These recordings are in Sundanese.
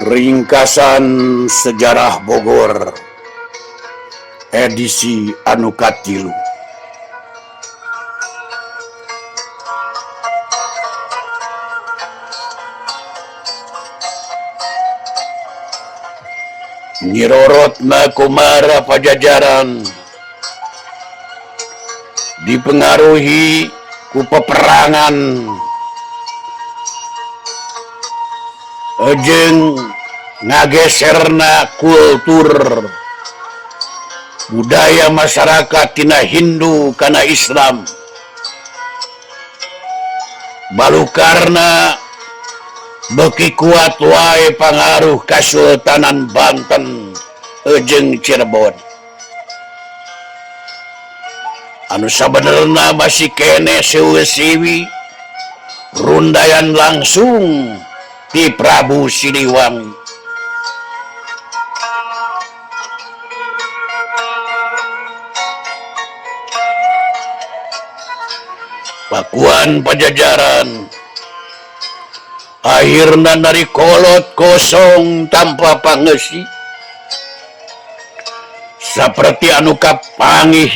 Ringkasan Sejarah Bogor edisi anu katilu. Nyirorotna kumara Pajajaran dipengaruhi ku peperangan jeung ngageserna kultur budaya masyarakat tina Hindu kana Islam. Balukarna beuki kuat wae pangaruh Kasultanan Banten jeung Cirebon. Anu sabenerna masih keneh seueuh-siwi rundayan langsung ti Prabu Siliwangi. Pakuan Pajajaran akhirna nari kolot kosong tanpa pangeusi saperti anu kapangih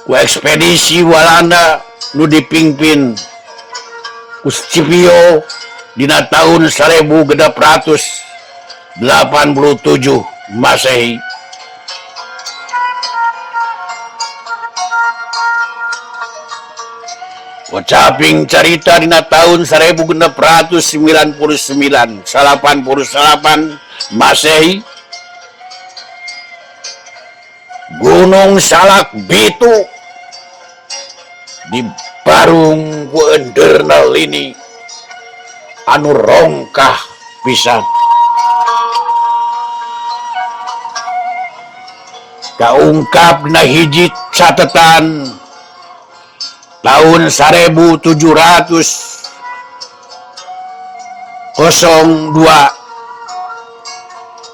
ku ekspedisi Walanda nu dipimpin ku Scipio dina tahun 1687 Masehi. Kocaping carita dina tahun 1699 88 Masehi, Gunung Salak Bitu di Barung ku Enderna Lini anu rongkah pisan. Kaungkapna hiji catetan tahun 1702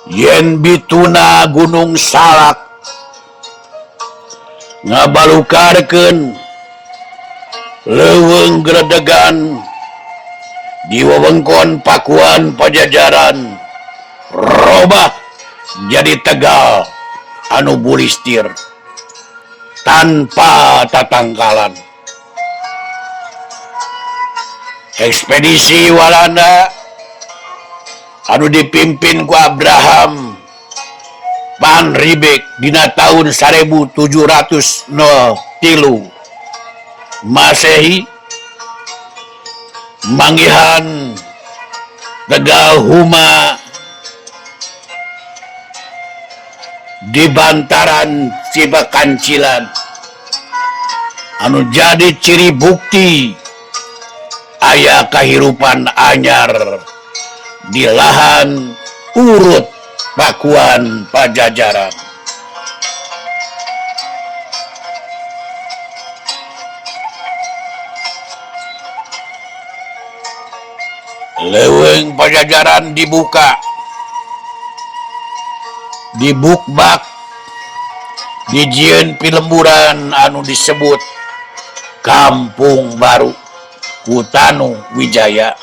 yen bituna Gunung Salak ngabalukarkeun leuweung gredegan di wewengkon Pakuan Pajajaran robah jadi Tegal anu bulistir tanpa tatangkalan. Ekspedisi Walanda anu dipimpin ku Abraham Van Riebeeck dina tahun 1703 Masehi manggihan Tegal Huma di bantaran Cibakancilan anu jadi ciri bukti aya kahirupan anyar di lahan urut Pakuan Pajajaran. Leuweung Pajajaran dibuka, dibukbak, dijieun pilemburan anu disebut Kampung Baru Kutanu Wijaya,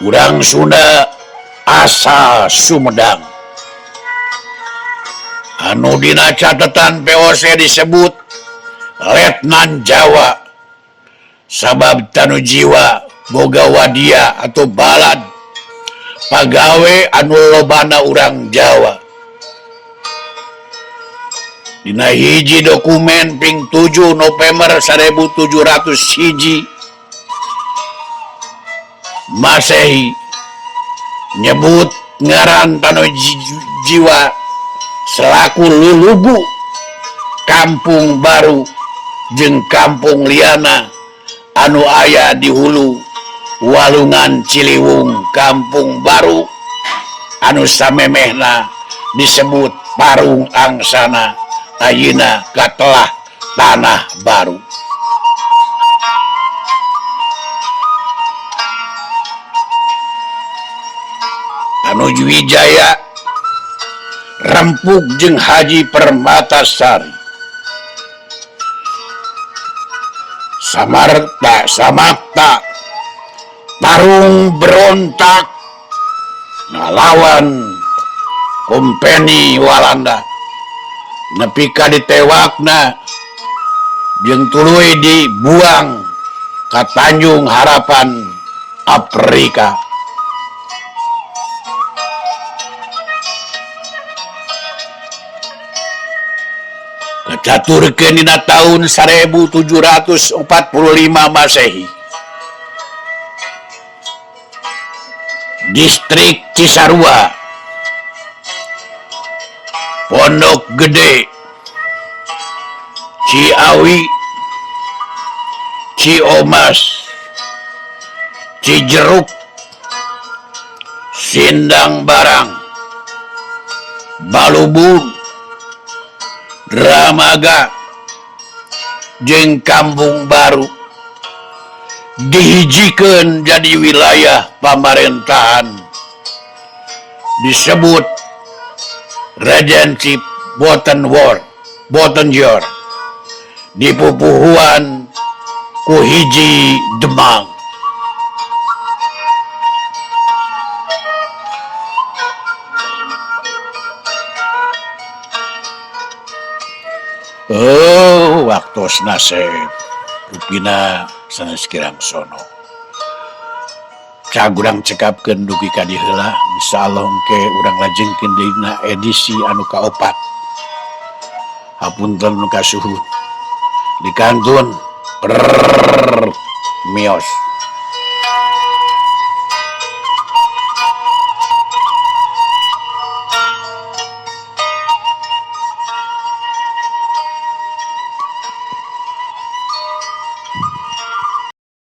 urang Sunda asal Sumedang. Anu dina catatan VOC disebut Letnan Jawa, sabab Tanu Jiwa boga wadia atau balad pagawe anu lobana urang Jawa. Dina hiji dokumen ping 7 November 1701 Masehi nyebut ngaran Tanu Jiwa selaku lulubu Kampung Baru jeung Kampung Liana anu aya di hulu Walungan Ciliwung Kampung Baru anu samemehna disebut Parung Angsana ayeuna katelah Tanah Baru. Tanu Wijaya rempuk jeung Haji Permatasari. Samarta samakta tarung berontak Ngalawan Kompeni Walanda nepi ka ditewakna jeung tuluy dibuang ka Tanjung Harapan Afrika. Kacaturkeun dina taun 1745 Masehi. Distrik Cisarua, Pondok Gede, Ciawi, Ciomas, Cijeruk, Sindang Barang, Balubur, Dramaga, jeung Kampung Baru dihijikeun jadi wilayah pamarentahan disebut Regency Botenjor dipupuhuan ku hiji Demang. Oh, waktosna nasib rupina sanes kirang sono. Cag urang cekapkeun dugi ka dieu heula, insyaallah engke urang lajengkeun dina edisi anu kaopat. Hapunten nu kasuhun. Dikantun. Prrrr, mios.